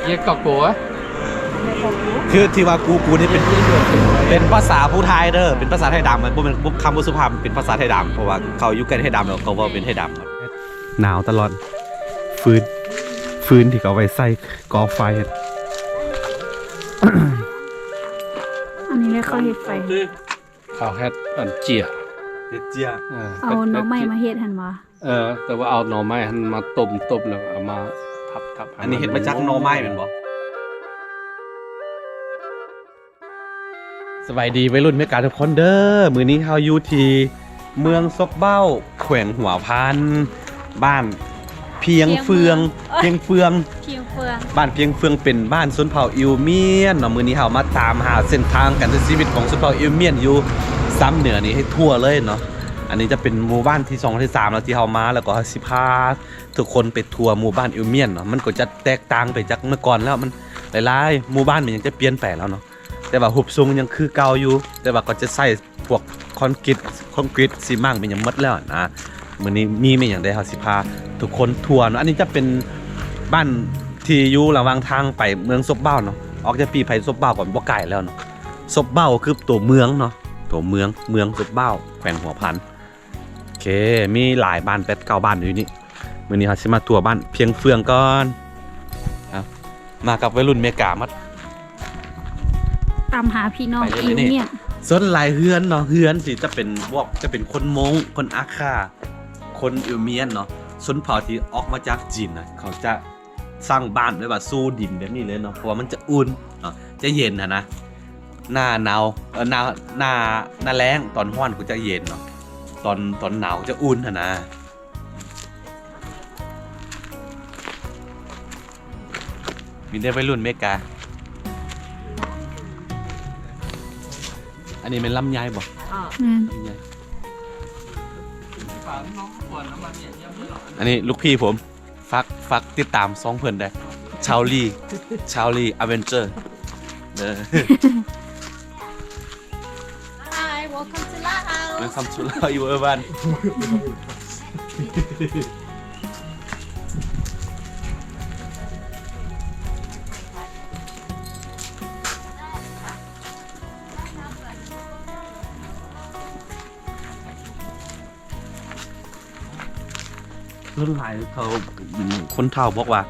ຍກອກໂກ ຄືທີ່ວ່າກູກູນີ້ເປັນ ເປັນພາສາຜູ້ໄທເດີ ເປັນພາສາໄທດຳ ມັນບໍ່ແມ່ນ ຄຳບໍ່ສຸພາບ ເປັນພາສາໄທດຳ ເພາະວ່າເຂົາຢູ່ໃກ້ໄທດຳ ແລ້ວເຂົາເວົ້າເປັນໄທດຳ. ໜາວຕະຫຼອດ ຟືນ ຟືນທີ່ເຂົາໄວ້ໃສ່ກໍ່ໄຟ. ອັນນີ້ແຫຼະເຂົາເຮັດໄຟ ເຂົາເຮັດອັນເຈຍ ເຮັດເຈຍ ເອີ ເອົາໜໍ່ໄມ້ມາເຮັດຫັ້ນຫວາ? ເອີ ແຕ່ວ່າເອົາໜໍ່ໄມ້ຫັ້ນມາຕົ້ມ ຕົ້ມແລ້ວເອົາມາທັບໆ. ອັນນີ້ເຮັດມາຈາກໜໍ່ໄມ້ແມ່ນບໍ່? ສະບາຍດີໄວລຸ້ນເມກາທຸກຄົນເດີ ມື້ນີ້ເຮົາຢູ່ທີ່ເມືອງສົບເບົ້າ ແຂວງຫົວພັນ ບ້ານພຽງເຟືອງ ພຽງເຟືອງ ພຽງເຟືອງ ພຽງເຟືອງ ບ້ານພຽງເຟືອງ ເປັນບ້ານຊົນເຜົ່າອິວມຽນເນາະ. ມື້ນີ້ເຮົາມາຕາມຫາເສັ້ນທາງການໃຊ້ຊີວິດຂອງຊົນເຜົ່າອິວມຽນຢູ່ຊຳເໜືອນີ້ໃຫ້ທົ່ວເລີຍເນາະ. ອັນນີ້ຈະເປັນໝູ່ບ້ານທີສອງ ທີສາມແລ້ວທີ່ເຮົາມາ ແລ້ວກໍເຮົາຊິພາ ທຸກຄົນໄປທົ່ວໝູ່ບ້ານອິວມຽນເນາະ. ມັນກໍຈະແຕກຕ່າງໄປຈາກເມື່ອກ່ອນແລ້ວ ມັນຫຼາຍໆ ໝູ່ບ້ານມັນຍັງຈະປ່ຽນໄປແລ້ວເນາະ ແຕ່ວ່າຮູບຊົງຍັງຄືເກົ່າຢູ່ ແຕ່ວ່າກໍຈະໃຊ້ພວກຄອນກຣີດ ຄອນກຣີດຊີມັງແມ່ນຫຍັງໝົດແລ້ວນະ. ມື້ນີ້ມີແມ່ນຫຍັງໃດ ເຮົາຊິພາທຸກຄົນທົ່ວເນາະ. ອັນນີ້ຈະເປັນບ້ານທີ່ຢູ່ລະຫວ່າງທາງໄປເມືອງສົບເບົ້າເນາະ ອອກຈາກປີໄພສົບເບົ້າກໍບໍ່ໄກແລ້ວເນາະ. ສົບເບົ້າຄືຕົວເມືອງເນາະ ຕົວເມືອງ ເມືອງສົບເບົ້າ ແຂວງຫົວພັນ. ໂອເຄ ມີຫຼາຍບ້ານ ແປດເກົ້າບ້ານຢູ່ນີ້. ມື້ນີ້ເຮົາຊິມາທົ່ວບ້ານພຽງເຟືອງກ່ອນ. ເອົາ ມາກັບໄວລຸ້ນເມກາໝົດ ຕາມຫາພີ່ນ້ອງ ໄປເລີຍ ອິວມຽນ. ສ່ວນຫຼາຍເຮືອນເນາະ ເຮືອນຊິຈະເປັນ ບອກ ຈະເປັນຄົນມົ້ງ ຄົນອາຄາ ຄົນອິວມຽນເນາະ. ຊົນເຜົ່າທີ່ອອກມາຈາກຈີນນະ ເຂົາຈະສ້າງບ້ານແບບວ່າສູ່ດິນແບບນີ້ເລີຍເນາະ ເພາະວ່າມັນຈະອຸ່ນເນາະ ຈະເຢັນຫັ້ນນະ. ໜ້າໜາວ ເອີ ໜ້າ ໜ້າ ໜ້າແລ້ງ ຕອນຮ້ອນກໍຈະເຢັນເນາະ ຕອນ ຕອນໜາວຈະອຸ່ນຫັ້ນນະ. ມີແຕ່ໄວລຸ້ນເມກາ. ອັນນີ້ແມ່ນລຳໄຍບໍ່? ແມ່ນ ລຳໄຍ. ອັນນີ້ລູກພີ່ຜົມ ຝາກ ຝາກຕິດຕາມຊ່ອງເພິ່ນແດ່ ຊາວລີ ຊາວລີອາເວັນເຈີເດີ. Hi, welcome to Laos. Welcome to Laos, everyone. ສ່ວນຫຼາຍເຂົາ ຄົນເຖົ້າບອກວ່າ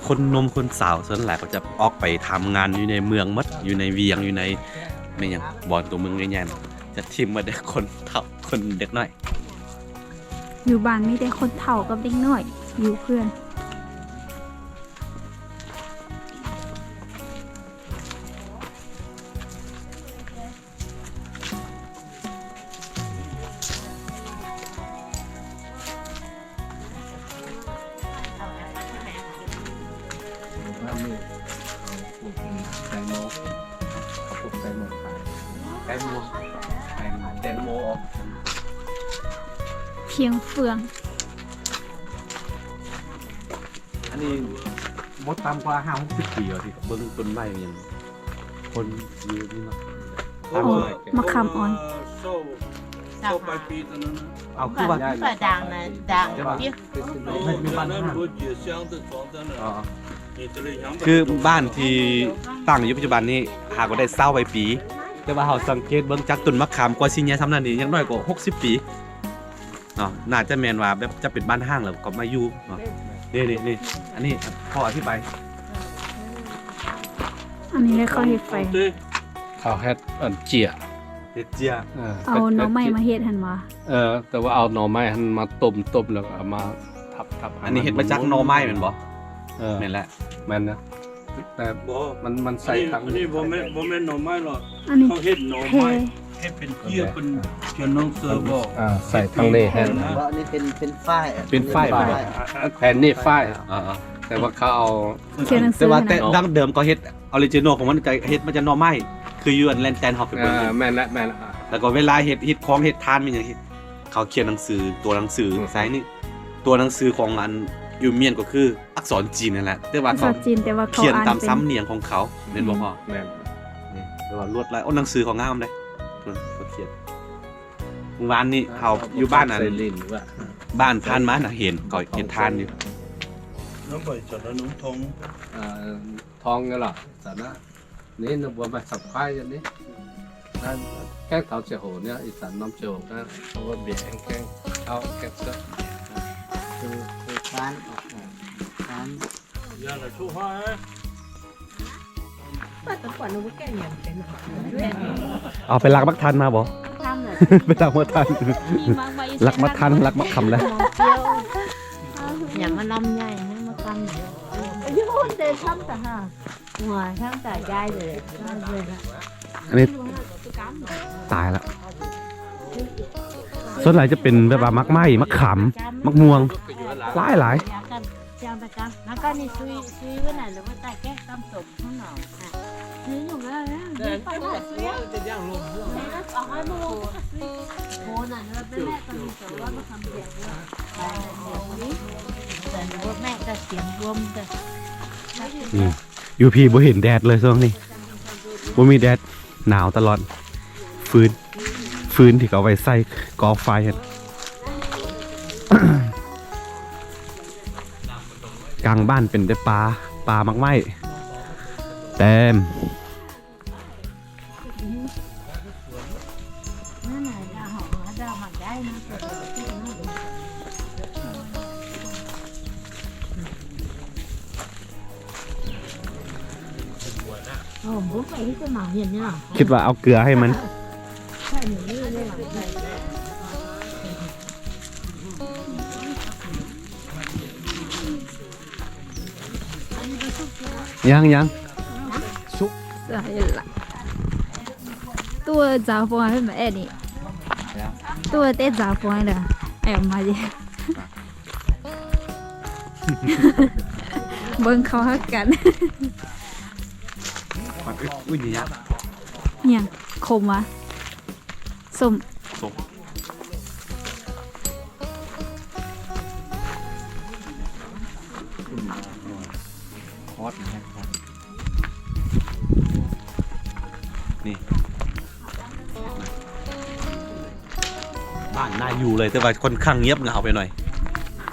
ຄົນໜຸ່ມຄົນສາວສ່ວນຫຼາຍເຂົາຈະອອກໄປທຳງານຢູ່ໃນເມືອງໝົດ ຢູ່ໃນວຽງ ຢູ່ໃນ ແມ່ນຫຍັງ ບ່ອນຕົວເມືອງໃຫຍ່ໆ ຈະຖິ້ມໝົດເດ້ ຄົນເຖົ້າ ຄົນເດັກນ້ອຍ. ຢູ່ບ້ານມີແຕ່ຄົນເຖົ້າກັບເດັກນ້ອຍຢູ່ເຮືອນ. ແຕງໂມ ເອົາພວກແຕງໂມຂາຍ ແຕງໂມ ແຕງໂມ ແຕງໂມອອກ ພຽງເຟືອງ. ອັນນີ້ບໍ່ຕ່ຳກວ່າຫ້າຫົກສິບປີແລ້ວ ທີ່ເບິ່ງຕົ້ນໄມ້ຫຍັງ ຄົນຢູ່ນີ້ເນາະ. ໂອ້ ມະຂາມອ່ອນ ເກົ້າ ເກົ້າປາຍປີຕອນນັ້ນນະ. ເອົາ ຄືວ່າ ວ່າດ່າງນະ ດ່າງ ແຕ່ວ່າ ຢູ່ ຢູ່ບ້ານ ອໍ ຄືບ້ານທີ່ຕັ້ງຢູ່ປັດຈຸບັນນີ້ຫາກໍໄດ້ຊາວປາຍປີ ແຕ່ວ່າເຮົາສັງເກດເບິ່ງຈາກຕົ້ນມະຂາມກວ່າຊິໃຫຍ່ສ່ຳນັ້ນນີ້ ຢ່າງໜ້ອຍກໍຫົກສິບປີ. ເນາະ ໜ້າຈະແມ່ນວ່າແບບຈະເປັນບ້ານຮ້າງແລ້ວກໍມາຢູ່ເນາະ. ນີ້ໆ ນີ້ ອັນນີ້ຂໍອະທິບາຍ. ອັນນີ້ແຫຼະເຂົາເຮັດໄຟ ເຂົາເຮັດອັນເຈຍ ເຮັດເຈຍ ເອີ ເອົາໜໍ່ໄມ້ມາເຮັດຫັ້ນຫວາ? ເອີ ແຕ່ວ່າເອົາໜໍ່ໄມ້ຫັ້ນມາຕົ້ມ ຕົ້ມແລ້ວເອົາມາທັບໆ. ອັນນີ້ເຮັດມາຈາກໜໍ່ໄມ້ແມ່ນບໍ່? ເອີ ແມ່ນແຫຼະ ແມ່ນນະ. ແຕ່ບໍ່ ມັນ ມັນໃສ່ທັງ ອັນນີ້ ອັນນີ້ບໍ່ແມ່ນ ບໍ່ແມ່ນໜໍ່ໄມ້ຫຼອກ ອັນນີ້ເຂົາເຮັດໜໍ່ໄມ້ ເຮັດເປັນເຈຍ ເປັນເຈຍໜອງເສືອບໍ່? ອ່າ ໃສ່ທັງເລແຮນ ບໍ່ ອັນນີ້ເປັນ ເປັນຝ້າຍ ເປັນຝ້າຍ ແຜ່ນນີ້ຝ້າຍ ອ່າໆ ແຕ່ວ່າເຂົາເອົາ ຂຽນໜັງສື ແຕ່ວ່າແຕ່ ນະ ດັ້ງເດີມເຂົາເຮັດ ອໍຣິຈິນອລຂອງມັນຈະເຮັດມາຈາກໜໍ່ໄມ້ ຄືຢູ່ອັນແລນແຕນເຮົາໄປເບິ່ງ. ອ່າ ແມ່ນແຫຼະ ແມ່ນແຫຼະ. ແລ້ວກໍເວລາເຮັດ ເຮັດຂອງ ເຮັດທານ ແມ່ນຫຍັງ ເຮັດ ເຂົາຂຽນໜັງສື ຕົວໜັງສື ອືມ ໃສ່ນີ້ ຕົວໜັງສືຂອງອັນ ອິວມຽນກໍຄື ອັກສອນຈີນນັ້ນແຫຼະ ແຕ່ວ່າເຂົາ ອັກສອນຈີນ ແຕ່ວ່າເຂົາຂຽນຕາມ ອ່ານເປັນ ສຳນຽງຂອງເຂົາ ແມ່ນບໍ່ພໍ່? ແມ່ນ ນີ້ ແຕ່ວ່າລວດລາຍ ໂອ້ ໜັງສືເຂົາງາມເດ້ ເພິ່ນ ເພິ່ນຂຽນ. ມື້ວານນີ້ເຮົາຢູ່ບ້ານອັນ ບ້ານຜ່ານມານະ ເຫັນເຂົາເຮັດທານຢູ່. Nó vậy cho nó nóng thông. Ờ, thông nghe là, sao nó, nên nó buồn mà sập khoai cho nên. Nó, cái thảo sẽ hổ nha, ít sẵn nóng chiều, nó không có bịa em khen, tháo khen sớm. Từ, từ khoan, khoan. Giờ là số hoa ấy. ເອົາໄປລັກໝາກທັນມາບໍ່? ໄປລັກໝາກທັນ ລັກໝາກທັນ ລັກໝາກຄຳແລ້ວ. ຢ່າມາລຳໃຫຍ່ ມາຄຳ ຢູ່ເດທຳຕາຫາ ຫົວທຳຕາຍາຍເລີຍ. ອັນນີ້ຕາຍລະ. ສ່ວນຫຼາຍຈະເປັນແບບວ່າໝາກໄມ້ ໝາກຂາມ ໝາກມ່ວງ ຫຼາຍໆ. ອືມ ຢູ່ພີ້ບໍ່ເຫັນແດດເລີຍຊ່ວງນີ້ ບໍ່ມີແດດ ໜາວຕະຫຼອດ. ຟືນ ຟືນທີ່ເຂົາໄວ້ໃສ່ກໍ່ໄຟຫັ້ນ. ກາງບ້ານເປັນແຕ່ປ່າ ປ່າໝາກໄມ້ເຕັມ. ຄິດວ່າເອົາເກືອໃຫ້ມັນ. ຍັງ ຍັງ ສຸກ Tu chào phone mẹ đi. Tu tết chào phone nè. Em mà gì. ເບິ່ງເຂົາຮັກກັນ. ມັນອຶດ ອຸ້ຍ ຫຍັງ ຫຍັງ ຂົມຫວາ? ສົ້ມ ສົ້ມ. ນີ້ ບ້ານໜ້າຢູ່ເລີຍ ແຕ່ວ່າຄ່ອນຂ້າງງຽບເຫງົາໄປໜ້ອຍ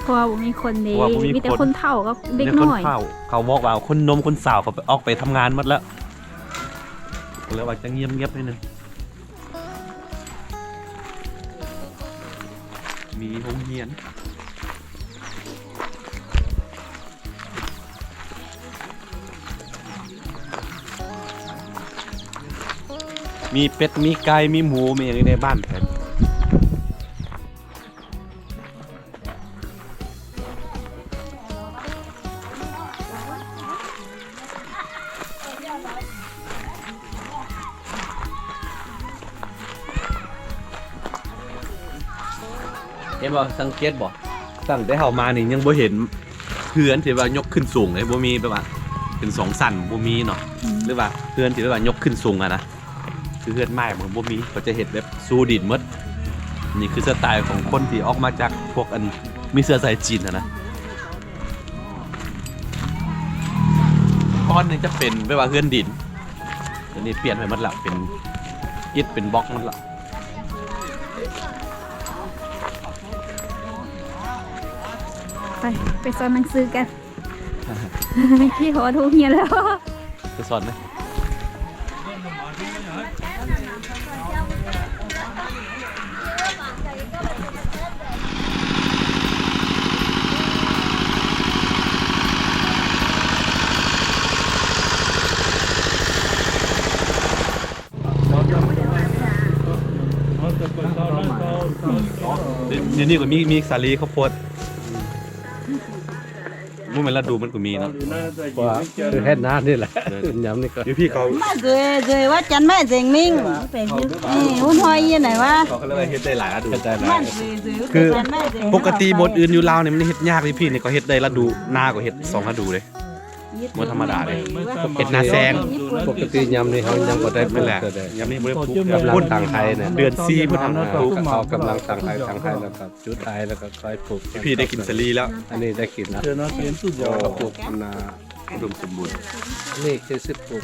ເພາະວ່າບໍ່ມີຄົນເດ້ ເພາະວ່າບໍ່ມີຄົນ ມີແຕ່ຄົນເຖົ້າກັບເດັກນ້ອຍ ມີແຕ່ຄົນເຖົ້າ. ເຂົາບອກວ່າຄົນໜຸ່ມຄົນສາວເຂົາໄປ ອອກໄປທຳງານໝົດແລ້ວ ກໍເລີຍວ່າຈະງຽບໆ ໜ້ອຍໜຶ່ງ. ມີໂຮງຮຽນ ມີເປັດ ມີໄກ່ ມີໝູ ມີຫຍັງຢູ່ໃນບ້ານ. ເຫັນບໍ່? ສັງເກດບໍ່? ຕັ້ງແຕ່ເຮົາມານີ້ຍັງບໍ່ເຫັນເຮືອນທີ່ວ່າຍົກຂຶ້ນສູງເລີຍ ບໍ່ມີແບບວ່າເປັນສອງຊັ້ນ ບໍ່ມີເນາະ. ອືມ ຫຼືວ່າເຮືອນທີ່ແບບວ່າຍົກຂຶ້ນສູງຫັ້ນນະ ຄືເຮືອນໄມ້ມັນບໍ່ມີ ເຂົາຈະເຮັດແບບຊູດິນໝົດ. ນີ້ຄືສະໄຕຂອງຄົນທີ່ອອກມາຈາກພວກອັນມີເຊື້ອສາຍຈີນຫັ້ນນະ. ກ້ອນໜຶ່ງຈະເປັນແບບວ່າເຮືອນດິນ ດຽວນີ້ປ່ຽນໄປໝົດລະ ເປັນອິດເປັນບລັອກໝົດລະ. ໄປ ໄປສອນໜັງສືກັນ. ຄິດຮອດໂຮງຮຽນແລ້ວ ໄປສອນນະ. ດຽວນີ້ກໍມີ ມີສາລີ ເຂົ້າໂພດ. ບໍ່ແມ່ນລະດູມັນກໍມີເນາະ ວ່າຄືເຮັດນານີ້ແຫຼະ. ເອີ ຍາມນີ້ກໍຢູ່ພີ້ເຂົາ ມາເຈຍ ເຈຍວ່າຈັນແມ່ເຈັງມິງ ເປັນຢູ່ ເອີ ຫຸ້ນຫ້ອຍອີ່ໄຫນວະ ເຂົາກໍເລີຍວ່າເຮັດໄດ້ຫຼາຍລະດູ ເຮັດໄດ້ຫຼາຍ ຄືປົກກະຕິບົດອື່ນຢູ່ລາວນີ້ມັນເຮັດຍາກ ຢູ່ພີ້ນີ້ກໍເຮັດໄດ້ລະດູ ນາກໍເຮັດສອງລະດູເດ້. ບໍ່ທຳມະດາເດ້ ເຮັດນາແຊງ. ປົກກະຕິຍາມນີ້ເຮົາຍັງບໍ່ໄດ້ປູກເທື່ອໃດ ຍາມນີ້ບໍ່ໄດ້ປູກ ກຳລັງຕັ້ງໄຮ່ນະ ເດືອນສີ່ພຸ້ນ ເຂົາກຳລັງຕັ້ງໄຮ່ ຕັ້ງໄຮ່ແລ້ວກໍຈຸດໄຟ ແລ້ວກໍຄ່ອຍປູກ. ພີ່ໄດ້ກິນສາລີແລ້ວ ອັນນີ້ໄດ້ກິນແລ້ວ ເອີ ປູກນາ ອຸດົມສົມບູນ. ອັນນີ້ຄືຊິປູກ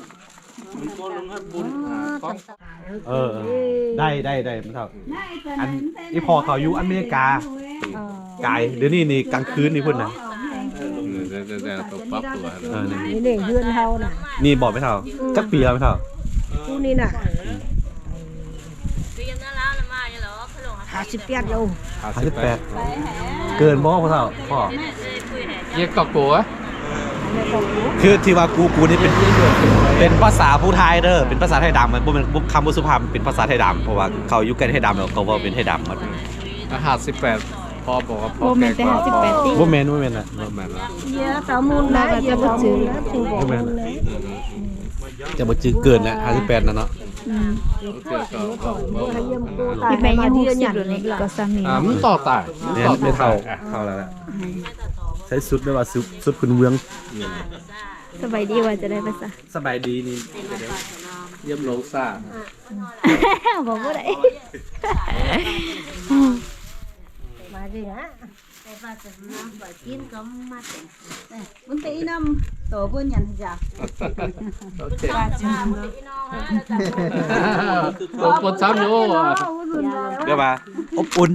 ເອີ ໄດ້ ໄດ້ ໄດ້ ແມ່ເຖົ້າ. ອັນ ອີ່ພໍ່ເຂົາຢູ່ອາເມລິກາ ກາຍ ດຽວນີ້ນີ້ກາງຄືນນີ້ພຸ້ນນະ. ເອີ ນີ້ເຮືອນເຮົານະ. ນີ້ບໍ່ແມ່ເຖົ້າ? ຈັກປີແລ້ວແມ່ເຖົ້າ? ຜູ້ນີ້ນະ ຫ້າສິບແປດໂລ. ຫ້າສິບແປດ ເກີນບໍ່ພໍ່ເຖົ້າ? ພໍ່ ຍຽກກັບໂກ ຄືທີ່ວ່າກູ ກູນີ້ເປັນ ເປັນພາສາຜູ້ໄທເດີ ເປັນພາສາໄທດຳ ບໍ່ແມ່ນ ຄຳບໍ່ສຸພາບ ເປັນພາສາໄທດຳ ເພາະວ່າເຂົາຢູ່ໃກ້ໄທດຳ ແລ້ວເຂົາເວົ້າເປັນໄທດຳໝົດ. ຫ້າສິບແປດ ພໍ່ບອກວ່າພໍ່ ບໍ່ແມ່ນແຕ່ຫ້າສິບແປດຕິ ບໍ່ແມ່ນ ບໍ່ແມ່ນນະ ບໍ່ແມ່ນລະ ເຢຍ ສາວມຸນນະ ເຢຍ ສາວມຸນນະ ບໍ່ແມ່ນ ຈະບໍ່ຈື່ເກີນແຫຼະ ຫ້າສິບແປດນະເນາະ. ອືມ ທີ່ແມ່ຍັງຫົກສິບຢູ່ນີ້ກໍສ່ຳນີ້ ອ່າ ມັນຕໍ່ຕາຍ ແມ່ນ ແມ່ເຖົ້າເຖົ້າແລ້ວລະ ໃສ່ຊຸດແບບວ່າຊຸດ ຊຸດພື້ນເມືອງ. ສະບາຍດີ ວ່າຈະໄດ້ພາສາ ສະບາຍດີນີ້ ຢ້ຽມໂລງຊາ ເວົ້າບໍ່ໄດ້ ມາດີນະ. ແຕ່ວ່າຈະນຳໄປກິນກໍມາເຕັມ ເອີ ມັນເປັນອີ່ນ້ຳໂຕບຸນຫຍັງຈ້ະ ໂອເຄ ໂຕປົນຊ້ຳຢູ່ ແບບວ່າອົບອຸ່ນ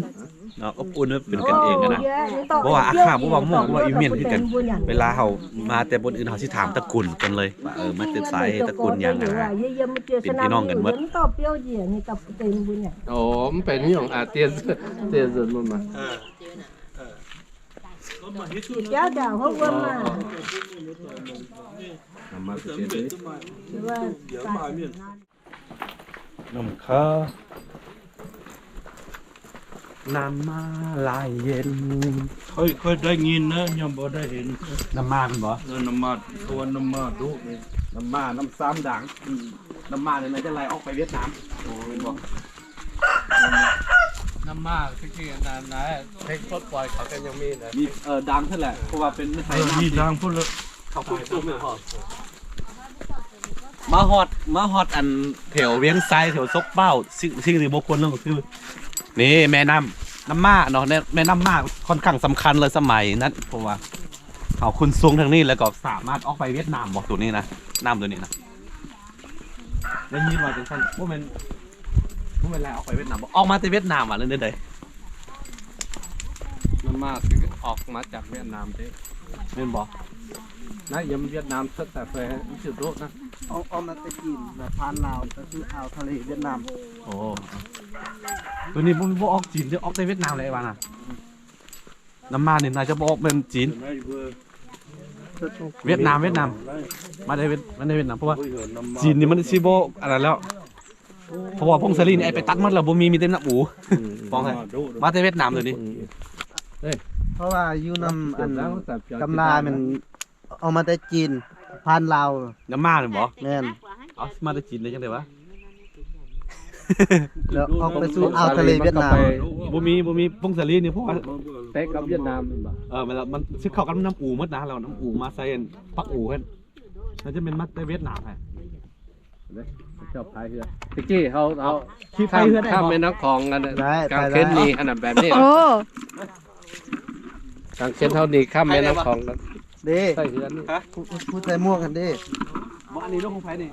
ເນາະ ອົບອຸ່ນ ເປັນກັນເອງນະ ບໍ່ວ່າອາຂ້າ ບໍ່ວ່າມ່ວງ ບໍ່ວ່າອີ່ໝຽນຄືກັນ. ເວລາເຮົາມາແຕ່ບ່ອນອື່ນ ເຮົາຊິຖາມຕະກຸນເພິ່ນເລີຍວ່າ ເອີ ມາແຕ່ໃສ ຕະກຸນຫຍັງຫັ້ນນະ ເປັນພີ່ນ້ອງກັນໝົດ. ອໍ ມັນເປັນຫຍັງ ອາ ຕຽນ ຕຽນ ເອີ ເອີ ນ້ຳມາ ນ້ຳມາ ນ້ຳມາໄຫຼເຢັນ ເຄີຍ ເຄີຍໄດ້ຍິນນະ ຍັງບໍ່ໄດ້ເຫັນ. ນ້ຳມາແມ່ນບໍ່? ເອີ ນ້ຳມາ ເຂົາວ່ານ້ຳມາດຸນີ້ ນ້ຳມາ ນ້ຳສາມດ່າງ. ອືມ ນ້ຳມານີ້ໜ້າຈະໄຫຼອອກໄປຫວຽດນາມ ແມ່ນບໍ່? ນ້ຳມາຄືທີ່ອັນນັ້ນນະ ເພງປົດປ່ອຍເຂົາກໍຍັງມີນະ ມີ ເອີ ດ່າງພຸ້ນແຫຼະ ເພາະວ່າເປັນໄຮ່ນ້ຳ ເອີ ມີດ່າງພຸ້ນແຫຼະ ເຂົາປຸກສຸກແມ່ນພໍ ມາຮອດ ມາຮອດອັນແຖວວຽງໄຊ ແຖວຊົກເປົ້າ ສິ່ງ ສິ່ງທີ່ບໍ່ຄວນລືມກໍຄື ນີ້ແມ່ນ້ຳ ນ້ຳມາເນາະ ແມ່ ແມ່ນ້ຳມາຂ້ອນຂ້າງສຳຄັນເລີຍສະໄໝນັ້ນ ເພາະວ່າເຮົາຂຶ້ນສູງທາງນີ້ ແລ້ວກໍສາມາດອອກໄປຫວຽດນາມບໍ່ ໂຕນີ້ນະ ນ້ຳໂຕນີ້ນະ. ໄດ້ຍິນວ່າຈັ່ງຊັ້ນ ບໍ່ແມ່ນ ບໍ່ແມ່ນໄຫຼອອກໄປຫວຽດນາມບໍ່? ອອກມາແຕ່ຫວຽດນາມຫວາ ຫຼືແນວໃດ? ນ້ຳມາຄືອອກມາຈາກຫວຽດນາມເດ້ ແມ່ນບໍ່? ນະ ຢາມຫວຽດນາມ ແຕ່ແຟ ມັນຊິໂດດນະ ອອກ ອອກມາແຕ່ຈີນ ແລ້ວຜ່ານລາວ ກໍຄືອ່າວທະເລຫວຽດນາມ. ໂອ້ ໂຕນີ້ບໍ່ ບໍ່ອອກຈີນເດ້ ອອກແຕ່ຫວຽດນາມແຫຼະວ່ານະ. ນ້ຳມານີ້ໜ້າຈະບໍ່ອອກແມ່ນຈີນ. ຫວຽດນາມ ຫວຽດນາມ ມາແຕ່ຫວຽດ ມາແຕ່ຫວຽດນາມ ເພາະວ່າຈີນນີ້ມັນຊິບໍ່ອັນນັ້ນແລ້ວ ເພາະວ່າຜົງສາລີນີ້ໄອ້ໄປຕັດໝົດແລ້ວ ບໍ່ມີ ມີແຕ່ນ້ຳອູ ປອງໃສ່ ມາແຕ່ຫວຽດນາມໂຕນີ້ ເພາະວ່າຢູ່ນຳອັນຕຳລາແມ່ນ ເອົາມາແຕ່ຈີນ ຜ່ານລາວ ນ້ຳໝານີ້ບໍ່ ແມ່ນ ເອົາ ມາແຕ່ຈີນໄດ້ຈັ່ງໃດວະ ແລ້ວອອກໄປສູ່ອ່າວທະເລຫວຽດນາມ ບໍ່ມີ ບໍ່ມີ ຜົງສາລີນີ້ ເພາະວ່າ ແຕະກັບຫວຽດນາມແມ່ນບໍ່ ເອີ ມັນ ມັນຊິເຂົ້າກັບນ້ຳອູໝົດນະ ແລ້ວນ້ຳອູມາໃສ່ຜັກອູຫັ້ນ ໜ້າຈະແມ່ນມາແຕ່ຫວຽດນາມຫັ້ນ ເຈົ້າພາຍເຮືອ ຕະກີ້ເຮົາ ເຮົາ ຂີ່ພາຍເຮືອໄດ້ບໍ່ ຂ້າມແມ່ນ້ຳຂອງອັນນັ້ນ ໄດ້ ກາງເຄັນນີ້ ໄດ້ ອັນນັ້ນແບບນີ້ ໂອ້ ກາງເຄັນເຮົານີ້ຂ້າມແມ່ນ້ຳຂອງ ເດ້ ໃສ່ເຮືອນີ້ ຜູ້ ຜູ້ໃສ່ໝວກຫັ້ນເດ້ ບໍ່ ອັນນີ້ລົງຂອງໃຜນີ້